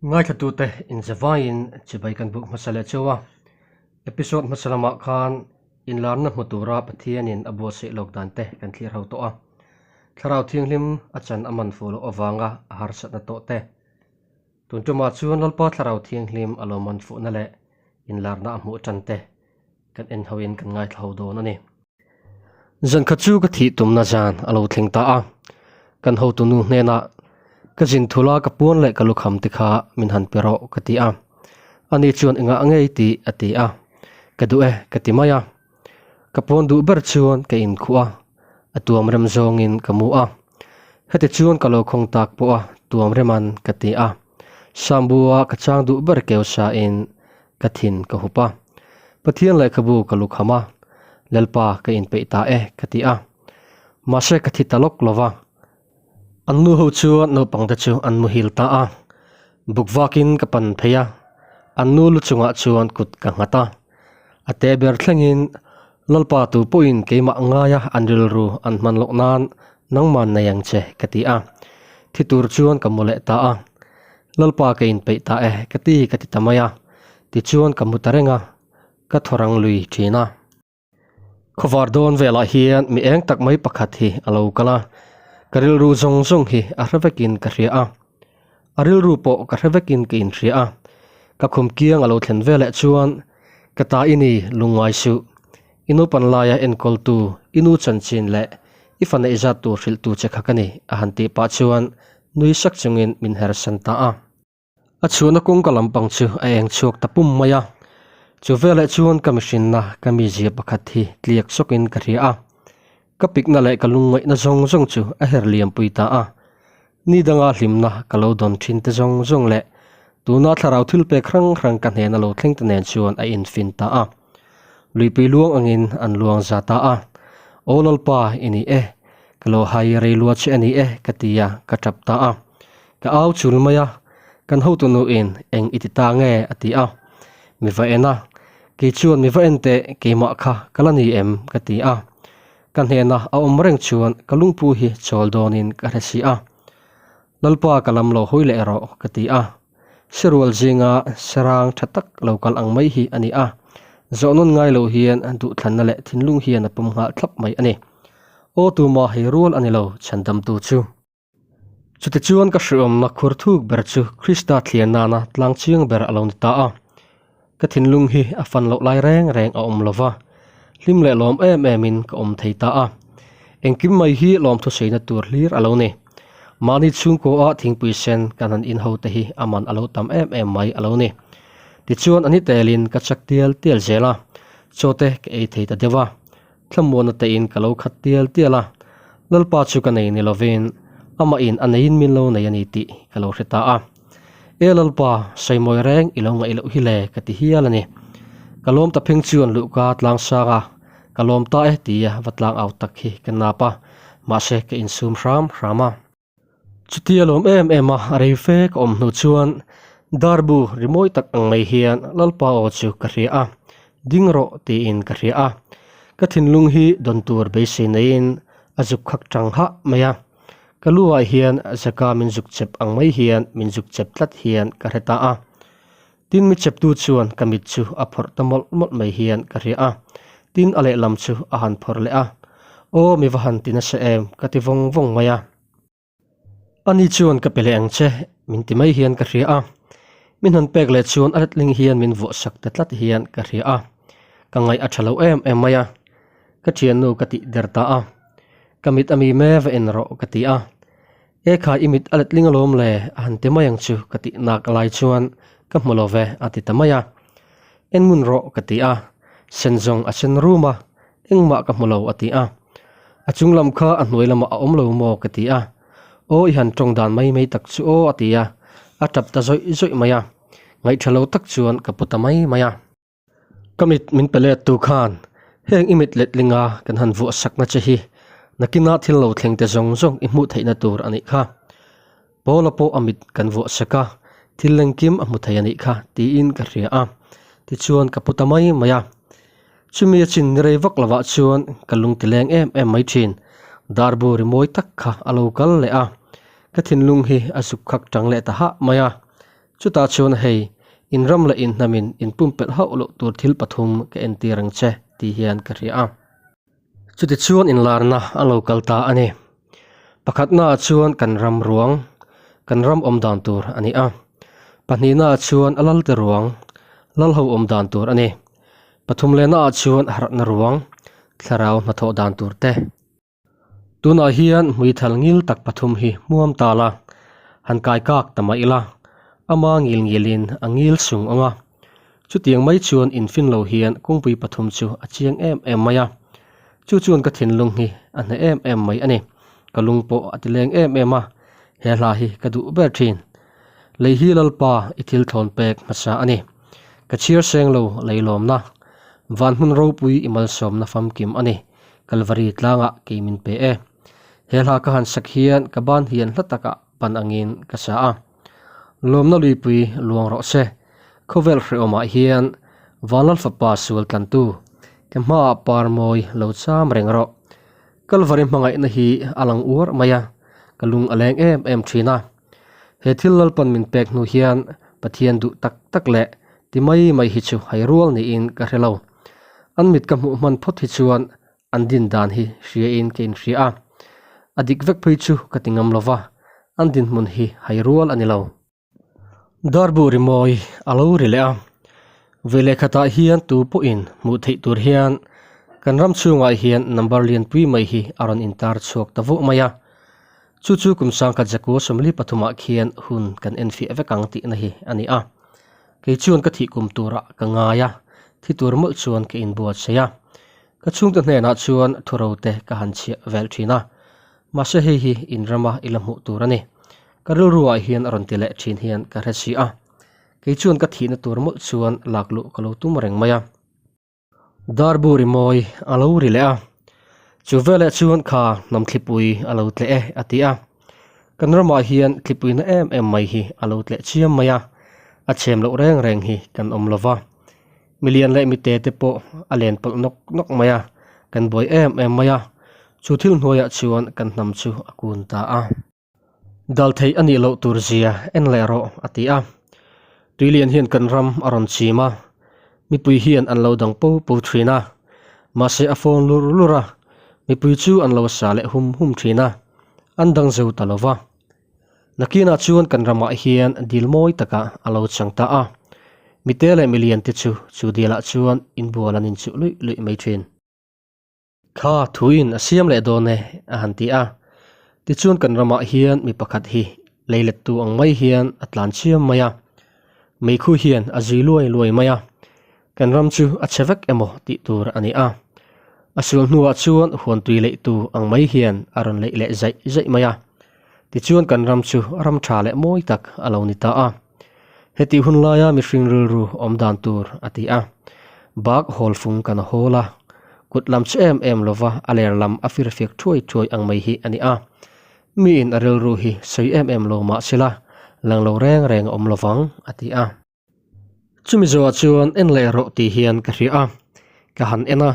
Ngaithlatute inzavaiin chibai kan buk hmasa leh cheu a. Episode hmasa lamah khan inlarna hmu tura Pathianin a buatsaih lawk dan te kan thlir ho tawh a. Thlarau Thianghlim a chan a man fuh loh avanga a harsatna tawh te. Tun tumah chuan Lalpa Thlarau Thianghlim a lo man fuhna leh inlarna a hmuh tan te kan en hoin kan ngaithla ho dawn a ni. Zan khat chu ka thih tumna zan a lo thleng ta a, kan hotunu hnenah ka zin thula ka puan leh ka lukham te kha min han pe rawh ka ti a, ani chuan engah ngei tih a ti a, ka duh e ka ti mai a, ka puan duh ber chuan ka inkhuh a, a tuam rem zawngin ka mu a, heti chuan ka lo khawng tak pawh a tuam reman ka ti a, Sambua ka chang duh ber keu sain ka thin ka hup a, Pathian lehkhabu ka lukham a, Lalpa ka inpeih ta e ka ti a, mahse ka thi ta lawk lo va. An nu ho chuan naupang te chu an muhil ta a, buk vakin ka pan phei a, an nu lu chungah chuan kut ka nghat a, a te ber thlengin Lalpa tu pawhin keimah ngaia an rilru an hman loh nan nangman nei ang che ka ti a, thi tur chuan ka mu leh ta a. Lalpa ka inpeih ta e ka ti ka ti ta mai a, tichuan ka mu ta reng a, ka thaw rang lui thin a. Khawvar dawn velah hian mi eng tak mai pakhat hi a lo kal a, ka rilru zawng zawng hi a hre vekin ka hria a, a rilru pawh ka hre vekin ka inhria a, ka khum kiang a lo thlen veleh chuan ka ta i ni lungngai suh, i nupan laia enkawltu i nu chanchin leh i fa neih zat tur hrilhtu che kha ka ni a han tih pah chuan Nui sak chungin min her san ta a. A chhuahna kawngka lampang chu a eng chhuak ta pum mai a. Chu veleh chuan ka mihrinna ka mizia pakhat hi tliak sawkin ka hria a. Ka pikna leh ka lungngaihna zawng zawng chu a her liampui ta a. Ni danga hlimna ka lo dawn thin te zawng zawng leh tuna thlarau thil pek hrang hrang ka hnena lo thleng te nen chuan a infin ta a. Luipui luang angin an luang za ta a. Aw Lalpa i ni e, Ka lo hai rei lua che a ni e, ka ti a, ka tap ta a. Ka au chul mai a, kan hotu nuin eng i ti ta nge a ti a. Mi va en a, kei chuan mi va en teh keimah kha ka la ni em ka ti a. Ka hnena a awm reng chuan ka lungpu hi chawl dawnin ka hre si a. Lalpa ka lam lo hawi leh rawh ka ti a. Sirual zinga sarang tha tak lo kal ang mai hi a ni a. Zawh nawn ngai lo hian duhthlanna leh thinlung hian a pawm nghal thlap mai a ni. Aw tuma hei rual a ni lo, chhandamtu chu. Chutichuan ka hriawmna khur thuk ber chu Krista thlir nana tlang chiang ber a lo ni ta a. Ka thinlung hi a fan loh lai reng reng a awm lo va, hlim leh lawm em emin ka awm thei ta a. Engkim mai hi lawmthusaina tur hlir a lo ni. Mahni chhungkaw a thingpui sen kan han inho te hi a man a lo tam em em mai a lo ni. Tichuan a ni telin ka chak tial tial zel a, chaw te ka ei thei ta deuh a. Thlamuana tein ka lo khat tial tial a, Lalpa chu ka nei ni lovin amah in a neiin min lo nei a ni tih ka lo hre ta a. E Lalpa, sawimawi reng i lo ngaih loh hi le ka ti hial a ni. Ka lawm ta pheng chuan luhka tlang sang a, ka lawm ta e tia va tlang au tak hi ka nap a, mahse ka insum hram hram a. Chutia lawm em em a rei fe ka awm hnu chuan darbu rimawi tak ang mai hian Lalpa aw chu ka hria a, ding rawh tiin ka hria a. Ka thinlung hi dawn tur beisei neiin a zuk khak tang hah mai a. Ka lu ah hian zaka min zuk chep ang mai hian min zuk chep tlat hian ka hre ta a. Tin mi cheptu chuan ka mit chu a phawrh ta mawlh mawlh mai hian ka hria a, tin a lehlam chu a han phawrh leh a, Aw mi va han ti nasa em ka ti vawng vawng mai a. Ani chuan ka pe leh ang che min ti mai hian ka hria a, min han pek leh chuan a letling hian min vuah sak ta tlat hian ka hria a, ka ngaih a tha lo em em mai a, ka thiannu ka tih der ta a, ka mit a mi me va en rawh ka ti a. E kha i mit a letling alawm le a han ti mai ang chu ka tih nak lai chuan ka hmu lo ve a ti ta mai a. En ngun rawh ka ti a, sen zawng a sen rum a, engmah ka hmu lo a ti a. A chung lam kha a hnuai lamah a awm lo maw ka ti a. Aw i han tawng dan mai mai tak chu aw a ti a, a tap ta zawih zawih mai a. Ngaihṭha lo tak chuan ka pu ta mai mai a. Ka mit min pe let tu khan heng i mit letlinga kan han vuah sakna che hi nakina thil lo thleng te zawng zawng i hmuh theihna tur a nih kha. Paula pawh a mit kan vuah sak a, thil lengkim a hmu thei a nih kha tiin ka hria a, tichuan ka pu ta mai mai a. Chumi a chin ni rei vak lovah chuan ka lung ti leng em em mai thin. Darbu rimawi tak kha a lo kal leh a, ka thinlung hi a zuk khak tang leh ta hah mai a. Chutah chuan hei, in ram leh in hnamin in pumpelh hauh loh tur thil pathum ka entir ang che tih hian ka hria a. Chutichuan inlarna a lo kal ta a ni. Pakhatnaah chuan kan ram ruang, kan ram awm dan tur a ni a. Pahnihnaah chuan a lalte ruang, lalho awm dan tur a ni. Pathum lehnaah chuan harhna ruang, thlarau hnathawh dan tur te. Tunah hian hmuithal ngil tak pathum hi hmuam ta la, han kai kak ta mai ila, ama ngil ngilin a ngil sung ang a. Chutiang mai chuan infin lo hian kawngpui pathum chu a chiang em em mai a. Chu chuan ka thinlung hi a hne em em mai a ni. Ka lung pawh a ti leng em em a, he hla hi ka duh ber thin. Lei hi Lalpa i thil thlawn pek hmasa a ni. Ka chhiar seng lo leilawmna, van hmun ropui i malsawmna famkim a ni. Kalvari tlangah kei min pe e. He hla ka han sak hian ka ban hian hla takah pan angin ka sa a. Lawmna luipui luang rawh se. Khawvel hrehawmah hian Vanlal fapa sual tlantu ke hmaah par mawi lo cham reng rawh. Kalvari hmangaihna hi a lang uar mai a, ka lung a leng em em thin a. He thil Lalpan min pek hnu hian Pathian duh tak tak leh ti mai mai hi chu hai rual niin ka hre lo. An mit ka hmuh hman phawt hi chuan an din dan hi hriain ka inhria a, a dik vek phei chu ka ti ngam lo va, an dinhmun hi hai rual a ni lo. Darbu rimawi a lo ri leh a, ve lehkhatah hian tu pawhin hmuh theih tur hian kan ram chhungah hian number lianpui mai hi a rawn intar chhuak ta vuah mai a, chu chu kum sangkhat zakua sawmli pathumah khian hun kan enfiah vek ang tihna hi a ni a. Kei chuan ka thih kum turah ka ngai a, thi tur mawlh chuan ka inbuatsaih a. Ka chhungte hnenah chuan thuro te ka han chhiah vel thin a, mahse hei hi in rama i la hmuh tur a ni. Ka rilruah hian a rawn ti leh thin hian ka hre si a. Kei chuan ka thihna tur mawlh chuan lak luh ka lo tum reng mai a. Darbu rimawi a lo ri leh a, chu veleh chuan kha hnam thlipui a lo tleh e a ti a. Kan ramah hian thlipuina em em mai hi a lo tleh chiam mai a, a chhem loh reng reng hi kan awm lo va. Milian leh mite te pawh a len pawlh nawk nawk mai a, kan buai em em mai a, chu thil hnuaiah chuan kan hnam chu a kun ta a. Dal theih a nih loh tur zia en leh rawh a ti a. Tuilian hian kan ram a rawn chim a, mipui hian an lo dang po po thin a, mahse a fawn lur lur a, mipui chu an lo sa leh hum hum thin a, an dang zo ta lo va. Nakinah chuan kan ramah hian dil mawi takah a lo chang ta a, mite leh milian te chu chu dilah chuan inbual an inchuh luih luih mai thin. Kha thuin a siam leh dawn e, a han ti a. Tichuan kan ramah hian mi pakhat hi lei lettu ang mai hian a tlan chiam mai a. Meikhu hian a zui luai luai mai a. Kan ram chu a chhe vek emaw tih tur a ni a. A sual hnuah chuan huan tui leihtu ang mai hian a rawn leih leh zaih zaih mai a. Tichuan kan ram chu ram tha leh mawi tak a lo ni ta a. Hetih hun laia mihring rilru awm dan tur a ti a. Bak hawl fung kan hawl a, kut lam che em em lova a ler lam a fir fiak thuai thuai ang mai hi a ni a. Miin a rilru hi sawi em em lo mah sela, lang lo reng reng a awm lovang a ti a. Chumi zawhah chuan en leh rawh tih hian ka hria a, ka han en a,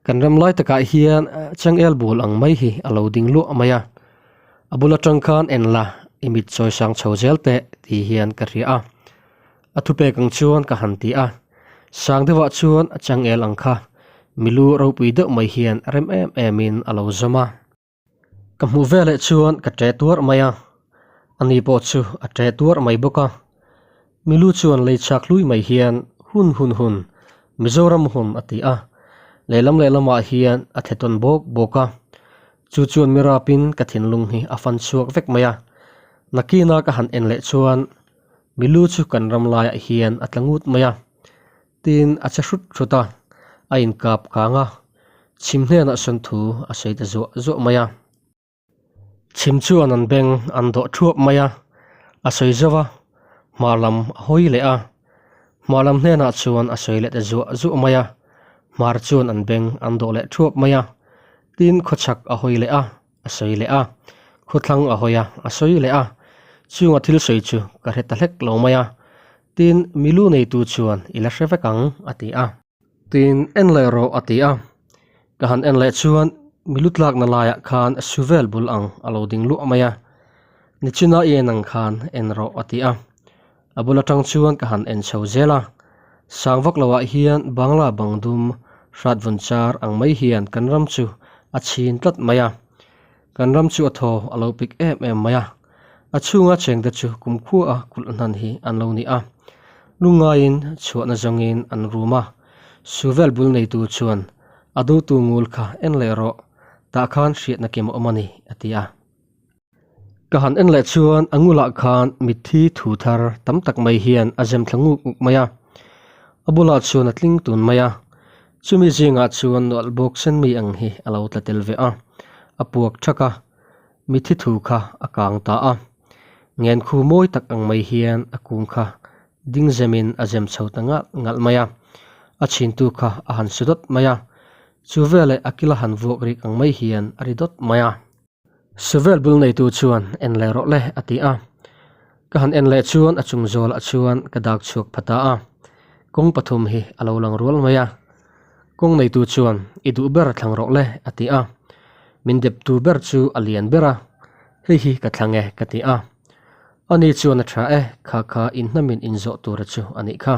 kan ram lai takah hian changel bul ang mai hi a lo ding luah mai a, a bul atang khan en la i mit chawi sang chho zel teh tih hian ka hria a, a thupek ang chuan ka han ti a, sang deuhah chuan changel ang kha milu ropui deuh mai hian rem em em in a lo zawm a. Ka hmuh veleh chuan ka ṭe tuarh mai a, ani pawh chu a ṭe tuarh mai bawk a. Milu chuan lei chak hlui mai hian hun hun hun, Mizoram hun a ti a, lehlam lehlamah hian a thle tawn bawk bawk a. Chu chuan mi rapin ka thinlung hi a fan chhuak vek mai a. Nakina ka han en leh chuan milu chu kan ram laiah hian a tla ngut mai a. Tin, a che hrut hrut a, a inkap kang a, chhim hnenah sawn thu a sawi ta zuah zuah mai a. Chhim chuan an beng an dawh thuap mai a, a sawi zauh a, hmar lam a hawi leh a. Hmar lam hnenah chuan a sawi leh ta zuah zuah mai a, hmar chuan an beng an dawh leh thuap mai a. Tin, khawchhak a hawi leh a, a sawi leh a, khawthlang a hawi a, a sawi leh a, chunga thil sawi chu ka hre ta hlek lo mai a, tin milu neitu chuan i la hre vek ang a ti a. Tin en leh rawh a ti a, ka han en leh chuan milu tlakna laiah khan suvel bul ang a lo ding luah mai a, nichina i en ang khan en rawh a ti a. A bul atang chuan ka han en chho zel a, sang vak loah hian Bangla bang dum hrat vawn char ang mai hian kan ram chu a chhin tlat mai a. Kan ram chu a thaw a lo pik em em mai a, a chhunga chengte chu kumkhua a kulh hnan hi an lo ni a. Lungngaiin chhuahna zawngin an rum a, Suvel bul neitu chuan a dotu ngul kha en leh rawh, tah khan hriatna kim a awm a ni, a ti a. Ka han en leh chuan a ngulah khan mitthi thu thar tam tak mai hian a zem thla nguk nguk mai a, a bulah chuan a tling tun mai a, chumi zingah chuan nualh bawk sen mi ang hi a lo tla tel ve a, a puak thak a, mitthi thu kha a kang ta a, ngen khu mawi tak ang mai hian a kung kha ding zemin a zem chho ta ngalh ngalh mai a, a chhintu kha a han su dawt mai a, chu veleh a kila han vuak rik ang mai hian a ri dawt mai a. Suvel bul neitu chuan en leh rawh le a ti a. Ka han en leh chuan a chung zawlah chuan ka dak chhuak pha ta a. Kawng pathum hi a lo lang rual mai a. Kawng neitu chuan i duh ber thlang rawh le a ti a. Min deptu ber chu a lian ber a, hei hi ka thlang e ka ti a. Ani chuan a tha e, kha kha inhnamin inzawh tura chu a nih kha.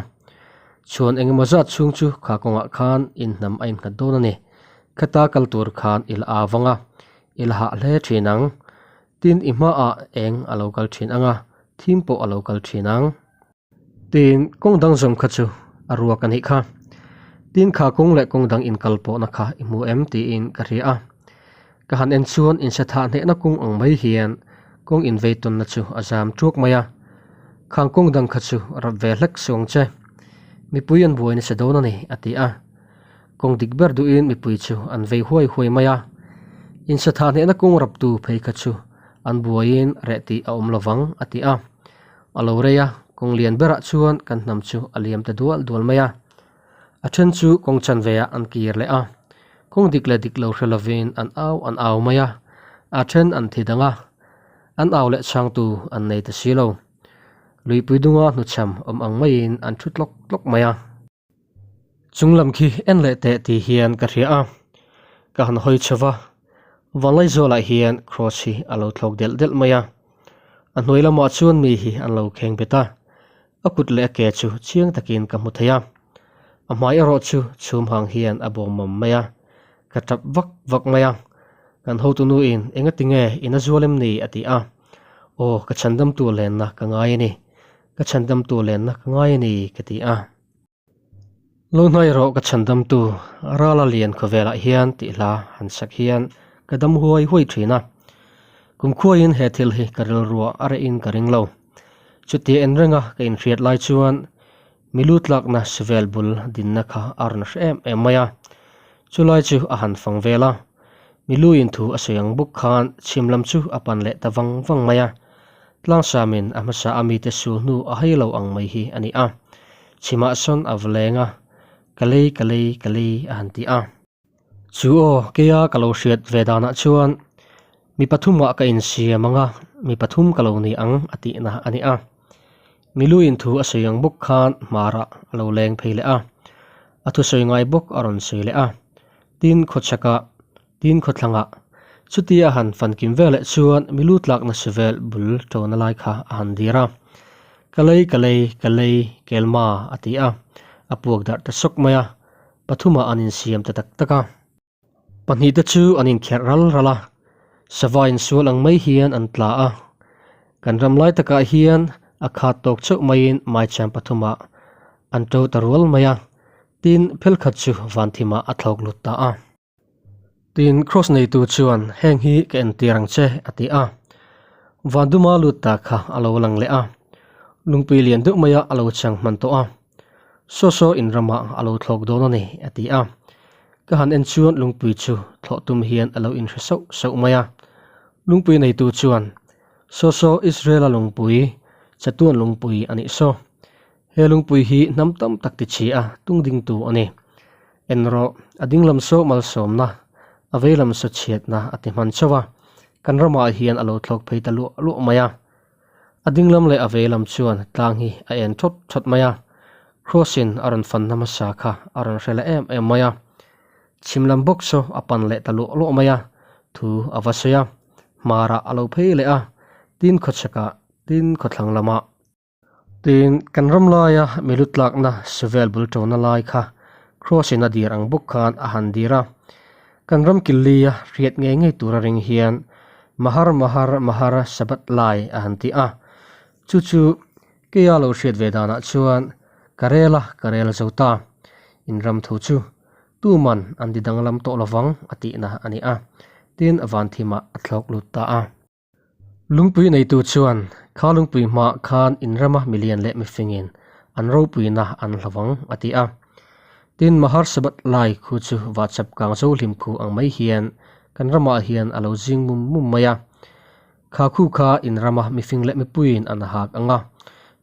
Chhuan engemaw zat chhung chu kha kawngah khan inhnam a innghat dawn a ni. Khata kal tur khan i la au vang a, i la hah hle thin ang. Tin, i hmaah eng a lo kal thin ang a, thim pawh a lo kal thin ang. Tin, kawng dang zawm kha chu a ruak a nih kha. Tin, kha kawng leh kawng dang inkal pawhna kha i hmu em tiin ka hria a. Ka han en chuan insa thah hnehna kawng ang mai hian kawng invei tawnna chu a zam ṭuak mai a. Khang kawng dang kha chu rap ve hlek suh ang che. Mipui an buai nasa dawn a ni, a ti a. Kawng dik ber duhin mipui chu an vei huai huai mai a. Insa thah hnehna kawng raptu phei kha chu an buaiin reh tih a awm lovang, a ti a. A lo rei a, kawng lian berah chuan kan hnam chu a liam ta dual dual mai a. A then chu kawng chanve ah an kir leh a, kawng dik leh dik lo hre lovin an au an au mai a, a then an thi dang a, an au leh chhangtu an nei ta si lo. Luipui dunga hnuchham awm ang maiin an thu tlawk tlawk mai a. Chung lam khi en leh teh tih hian ka hria a, ka han hawi chho va, Vanlaizualah hian cross hi a lo thlawk delh delh mai a, a hnuai lamah chuan mi hi an lo kheng bet a, A kut leh a ke chu chiang takin ka hmu thei a, a hmai erawh chu chhum hang hian a bawm mawm mai a, ka tap vak vak mai a, kan hotu nuin enga tinge in a zual em ni a ti a, aw ka chhandamtu lenna ka ngai a ni, ka chhandamtu lenna ka ngai a ni ka ti a. Lo hnai rawh ka chhandamtu Rala lian khawvelah hian tih hla han sak hian ka dam huai huai thin a. Kumkhuaiin he thil hi ka rilruah a reh in ka ring lo. Chutia en renga ka inhriat lai chuan mi lu tlakna sivel bul dinna kha a rawn hre em em mai a. Chulai chu a han fang vel a. Mi lu in thu a sawi ang bawk khan chhim lam chu a pan leh ta vang vang mai a. Tlangsamin a hmasa a mite sul hnu a hei lo ang mai hi a ni a. Chhimah sawn a va leng a, Ka lei, ka lei, ka lei a han ti a. Chu aw, keia ka lo hriat ve danah chuan mi pathumah ka insiam ang a, mi pathum ka lo ni ang a tihna a ni a. Miluin thu a sawi ang bawk khan hmarah a lo leng phei leh a, a thusawi ngai bawk a rawn sawi leh a. Tin, khawchhakah Tin khawthlangah chutia a han fankim veleh chuan milu tlakna si vel bul ṭona lai kha a han dir a. Ka lei, ka lei, ka lei, Kelma a ti a, a puak darh ta sawk mai a, pathumah an insiam ta tak tak a. Pahnihte chu an inkherh ral ral a, sava insual ang mai hian an tla a. Kan ram lai takah hian a khat tawk chauh maiin maicham pathumah an ṭo ta rual mai a, tin phelkhat chu vanthimah a thlawk lut ta a. Tin, Kraws neitu chuan, Heng hi ka entir ang che, a ti a. Vanduma lut ta kha a lo lang leh a. Lungpui lian deuh maia a lo chang hman tawh a. Saw saw in ramah a lo thlawk dawn a ni, a ti a. Ka han en chuan lungpui chu thlawh tum hian a lo inhre sauh sauh mai a. Lungpui neitu chuan, Saw saw Israel-a lungpui, chatuan lungpui a nih saw. He lungpui hi hnam tam tak ti chhi a tung dingtu a ni. En rawh, a ding lam saw malsawmna, a vei lam saw chhiatna a ti hman chauh a, kan ramah hian a lo thlawk phei ta luah luah mai a. A ding lam leh a vei lam chuan tlang hi a en thawt thawt mai a, Cross-in a rawn fanna hmasa kha a rawn hre leh em em mai a. Chhim lam bawk saw a pan leh ta luah luah mai a, thu a va sawi a, hmarah a lo phei leh a, tin khawchhakah, tin khawthlang lamah. Tin, kan ram laia milu tlakna Suvel bul ṭona lai kha Kraws-in a dir ang bawk khan a han dir a. Kan ram killi-a hriat ngei ngei tura ring hian Mahar Mahar Mahar Sabbath lai a han ti a. Chu chu keia lo hriat ve danah chuan ka rel a, ka rel zo ta. In ram thu chu tuman an ti danglam tawh lovang a tihna a ni a. Tin, Vanthimah a thlawk lut ta a. Lungpui neitu chuan kha lungpui hmaah khan inrama milian leh mifingin an ropuina an hlovang a ti a. Tin, Mahar Sabbath lai khu chu vahchap kang zo hlim khu ang mai hian kan ramah hian a lo zing mum mum mai a. Kha khu kha inrama mifing leh mipuiin an hak ang a,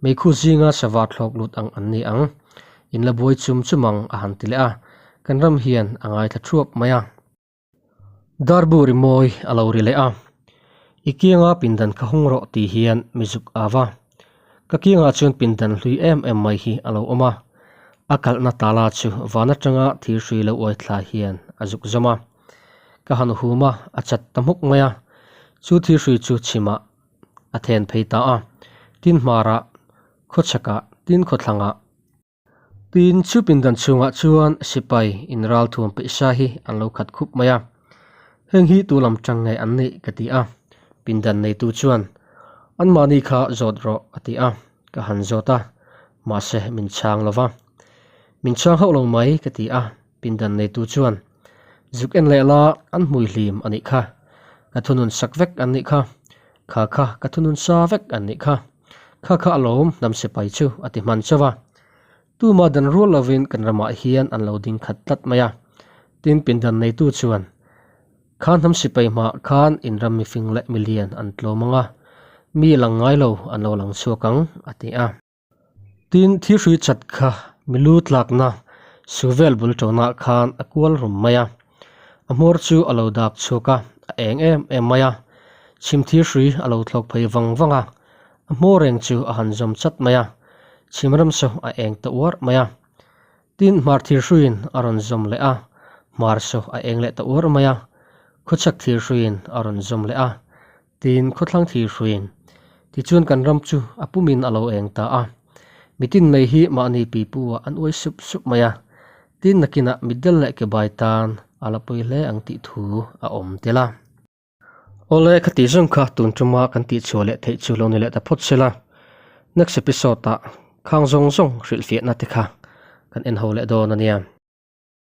meikhu zinga sava thlawk lut ang an ni ang. Inla buai chum chum ang a han ti leh a, kan ram hian a ngaithla thuap mai a. Darbu rimawi a lo ri leh a, I kianga pindan kha hung rawh tih hian mi zuk a va. Ka kiangah chuan pindan hlui em em mai hi a lo awm a, a kalhna tala chu van atanga thir hrui lo uai thla hian a zuk zawm a. Ka han hum a, a chat ta hmuk mai a, chu thir hrui chu chhimah a then phei ta a, tin hmarah, khawchhakah, tin khawthlangah, Tin, chu pindan chhungah chuan sipai inral thuam peihsa hi an lo khat khup mai a. Heng hi tu lam tang nge an nih ka ti a. Pindan neitu chuan, Anmahni kha zawt rawh a ti a, ka han zawt a, mahse min chhang lo va. Min chhang hauh lo mai ka ti a, pindan neitu chuan, Zuk en leh la, an hmui hlim a nih kha. Ka thunun sak vek an nih kha. Kha kha ka thunun sa vek an nih kha. Kha kha a lawm, hnam sipai chu a ti hman chauh a. Tuma dan rual lovin kan ramah hian an lo ding khat tlat mai a. Tin, pindan neitu chuan, Kha hnam sipai hmaah khan in ram mifing leh milian an tlawm ang a, mi lang ngai lo an lo lang chhuak ang, a ti a. Tin, thilhrui chat kha milu tlakna suvel bul ṭawnah khan a kual rum mai a. A hmawr chu a lo dak chhuak a, a eng em em mai a. Chhim thirhrui a lo thlawk phei vang vang a, a hmawr reng chu a han zawm chat mai a, chhim ram saw a eng ta uar mai a. Tin, hmar thirhruiin a rawn zawm leh a, hmar saw a eng leh ta uar mai a. Khawchhak thirhruiin a rawn zawm leh a, tin khawthlang thirhruiin. Tichuan kan ram chu a pumin a lo eng ta a. Mitin mai hi mahni pipu ah an uai sup sup mai a, tin nakinah mitdel leh kebai tan a la pawi hle ang tih thu a awm tel a. Awle ka tih zawng kha tun tuma kan tih chhuah leh theih chu lo ni leh ta phawt sela. Next episode ah khang zawng zawng hrilhfiahna te kha kan en ho leh dawn a nia.